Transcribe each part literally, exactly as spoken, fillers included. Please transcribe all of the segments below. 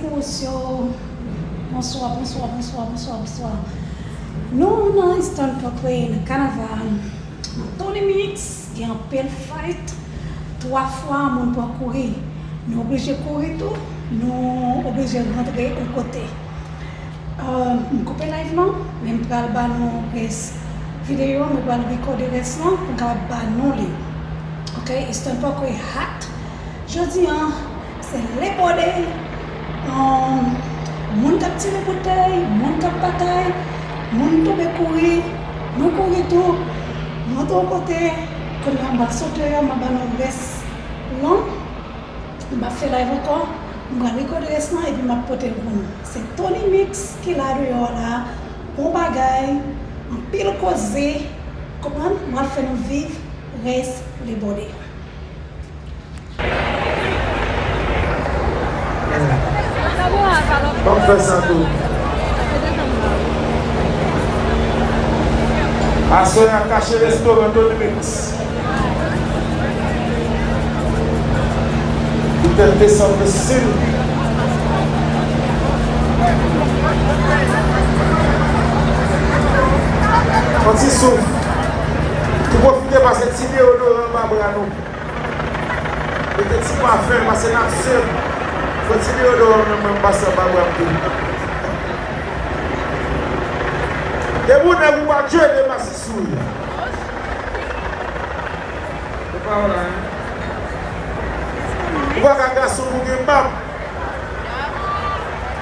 Kous yo, bonswa, bonswa, bonswa, bonswa, bonswa. Nou nan Eastern Parkway, nan kanaval. Tony Mix gen anpil fight. Twa fwa moun pran kouri. Nou oblije kouri tou, nou oblije rantre yon kote. Euh, m koupe live lan, men m pral ba nou rès videyo, mwen pral rekòde rès lan pou m kapab ba nou li. Ok, Eastern Parkway hot. Jodi an, se Lebòde. Um, moun k ap tire boutèy, moun k ap batay, moun tonbe kouri, mwen kouri tou, mwen tou kote, kounye a m ap sote, m ap ba nou rès lan. M p ap fè live ankò, m pral rekòde rès lan epi m ap pote l pou nou. Se Tony Mix ki la deyò la, bon bagay, anpil koze, konprann, m ap fè nou viv rès Lebòde. Ban m fè sa tou. Aswè a, kache restoran Tony Mix. Poutèt desann sin. Yon ti souf. Tou pwofite pase ti deyodoran anba bra nou. Mete ti pafen, pase n ap sèv. Fò ti deyodoran nan men m pase anba bra m tou. Depi w nèg ou pa djwele, pase sou li. Se pa w la, en. Ou pa ka gason pou gen bab.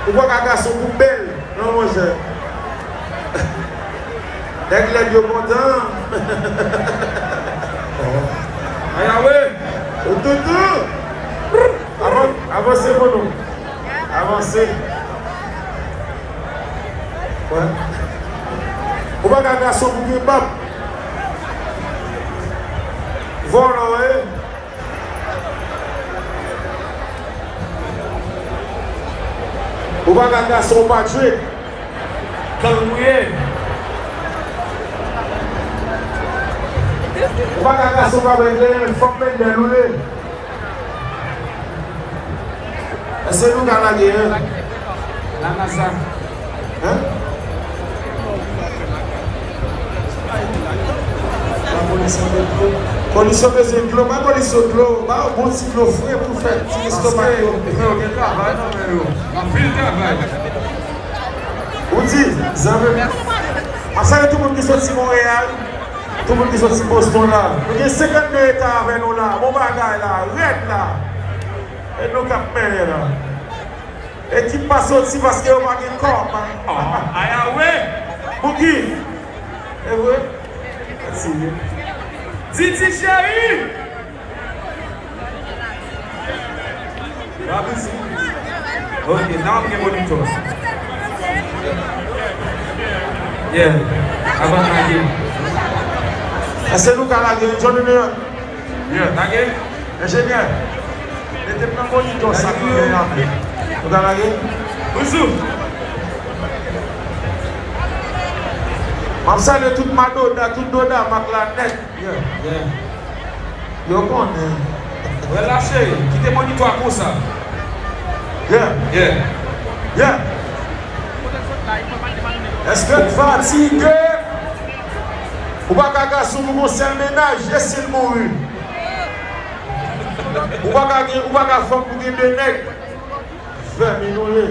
Ou pa ka gason pou bèl. Non, monchè. Nèg lèd yo kontan. Aya wi. Ou toutou. Avan-, avanse pou nou. Avanse. Wè. Ou pa ka gason pou gen bab. Vòlò, wi. Ou pa ka gason ou pa djwet. Gang ou ye. Ou pa ka gason ou pa bwè kleren, fòk mendèl ou ye. Èske nou ka lage, en? Lage sa. Hein? Polis yo bezwen dlo. Polis yo bezwen dlo. Ba polis yo dlo. Ba yo bon ti dlo fre pou fè ti lestomak yo. Frè, yo gen travay nan men yo. Anpil travay. Ou di, zanmi m. Mwen salye tout moun ki soti Monreyal, tout moun ki soti Boston la. Nou gen senkannde eta avè nou la. Bon bagay la, rèd la. E nou k ap mennen la. Ekip pa soti paske yo pa gen kòb. Aya wi. Bouki. E vre? Didi cheri. Ok, nan ap gen monitò. Yeah. Avan n lage. Èske nou ka lage John Junior? Yeah, lage. Enjenyè, mete m nan monitò sa k ap fè a. Ou ka lage? Bonjou. M ap salye tout Madonna, tout Donna, Mak la nèt. Yeah, yeah. Yo konnen. Relache, kite monitò a konsa. Yeah. Yeah. Yeah. Èske w fatige? Ou pa ka gason pou gon sèl mennaj, e si l mouri? Ou pa ka gen, ou pa ka fanm pou gen de nèg. Vèmin nou ye.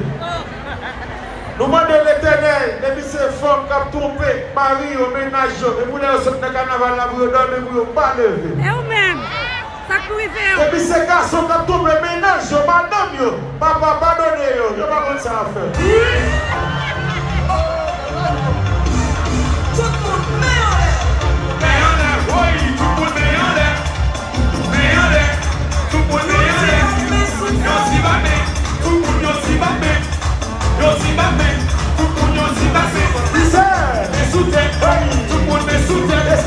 Nou mande Letènèl, depi se fanm k ap twonpe mari yo, mennaj yo, depi lè yo sot nan kanaval la pou yo dòmi, pou yo pa leve. E ou menm? Sa k pou rive w? Depi se gason k ap twonpe mennaj yo, madanm yo, papa padone yo, yo pa konn sa y ap fè. Tout moun men anlè. Men anlè, woy, tout moun men anlè. Men anlè, tout moun men anlè. Yon ti bat men, tout moun yon ti bat men. Yon ti bat men, tout moun yon ti bat men. Men sou tèt, tout moun men sou tèt. Men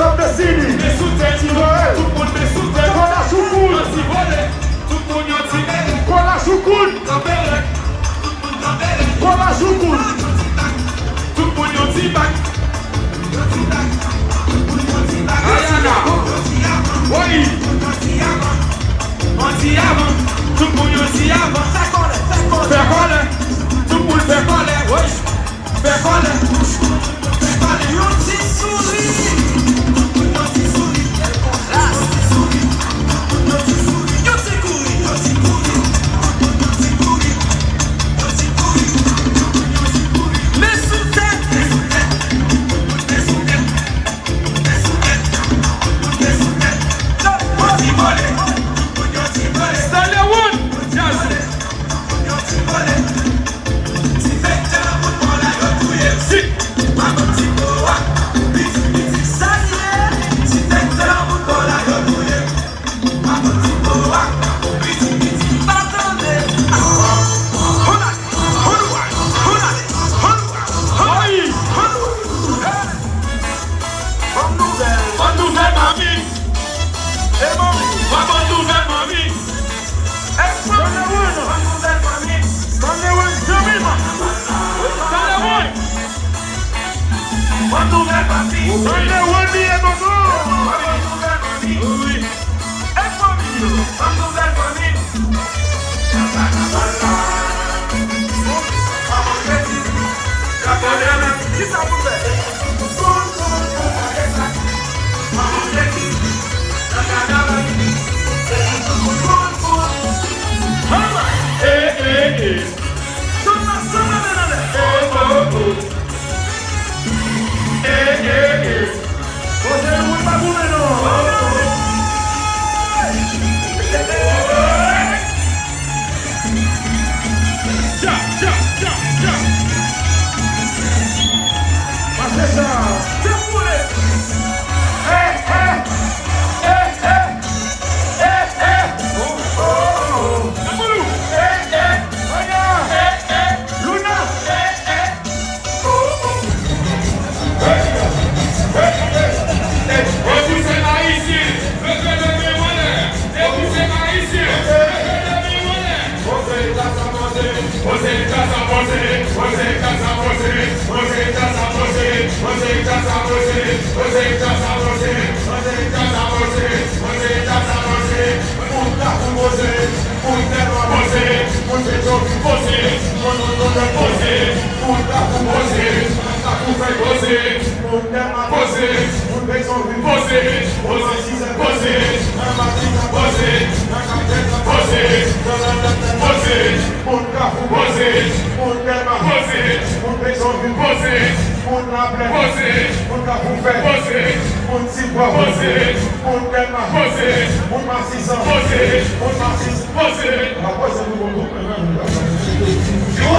sou tèt, tout moun men sou tèt. Yon ti vole, tout moun yon ti vole. Kola choukout. Kanpe rèd, tout moun kanpe rèd. Kola choukout. Tout moun yon ti bat. Ayana. Woy. Yon ti avan. Tout moun yon ti avan. Fè kòlè, fè kòlè. Fè kòlè. Tande Wendy e Toto. Wi. E fanmi yo. Ban m nouvèl fanmi. Sa pa ka mal la. Kisa pou fè? Alright. Eh, eh, eh. Tout ansanm, leve nan lè. Oh, oh, oh. Eh, eh, eh. Poze nou, pa goumen non. Dja, dja, dja, dja. Pase sa. Depoule. Eh, eh. Eh, eh. Eh, eh. Oh, oh, oh. Depoule. Eh, eh. Oya. Eh, eh. Luna. Eh, eh. Epi se ayisyen, leve men w anlè. Epi se ayisyen, leve men w anlè. Poze djaz la, poze. Poze djaz la, poze. Poze djaz la, poze. Poze djaz la, poze. Poze djaz la, poze. Poze djaz la, poze. Poze djaz la, poze. Poze djaz la, poze. Moun Kafou poze, moun Dèlma poze, moun Petyonvil poze, moun Nòdlès poze, moun Kafou poze, moun Kafou fèy poze, moun Dèlma poze, moun Petyonvil poze, moun Sent Sizè poze, nan Matisan poze, nan Kapitèn poze, nan Landanndan poze, moun Kafou poze, moun Dèlma poze, moun Petyonvil poze, moun Laplè poze, moun Kafou fèy poze, moun Ti Bwa poze, moun Dèlma poze, moun Matisan poze, moun Matisan poze. Poze nou bon bout, men nou pa poze.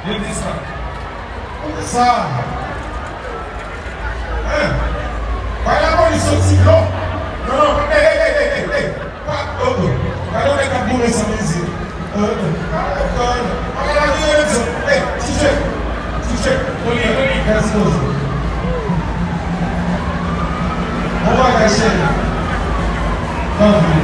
Yo di sa. Hein? Bay lapolis yon ti blo. Non, non, hey, hey, hey, hey, hey, hey. Pa, oh, oh, Ekspoze. Bon bagay, cheri. Tanpri.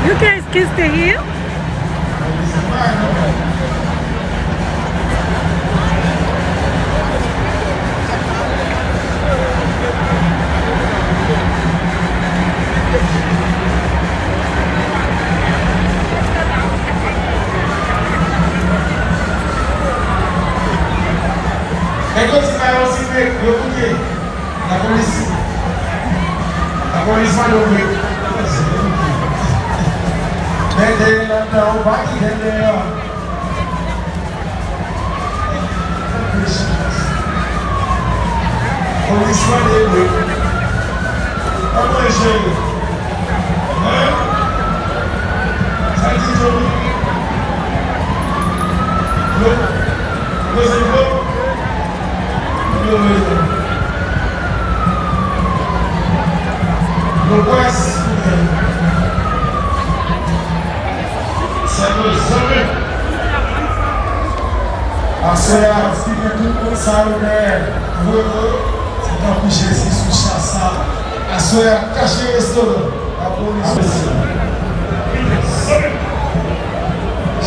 You guys can stay here. Nèg yo di pa yo simen, yo bouke. Lapolis. Lapolis pa yo vre. Men dèyè anndan, ou pa kite dèyè. Polis mande wi. Kòman jere? Hein? Sa di Johnny? Yo, yo se yo? Yo rezon. Yo kwès. Sè nou zanmi. Aswè a, si gen tout moun sa yo dèyè, voye yo, se tankou Jezi sou chas sa. Aswè a, kache restoran. Lapolis.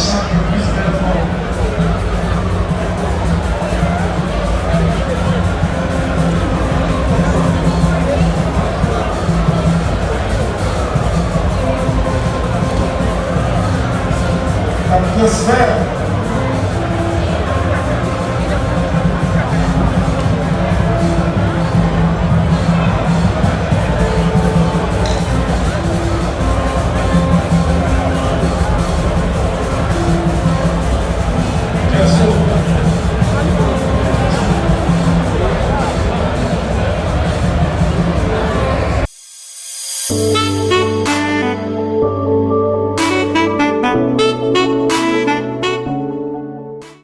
Chak jou plis bèl fòm. Atmosfè.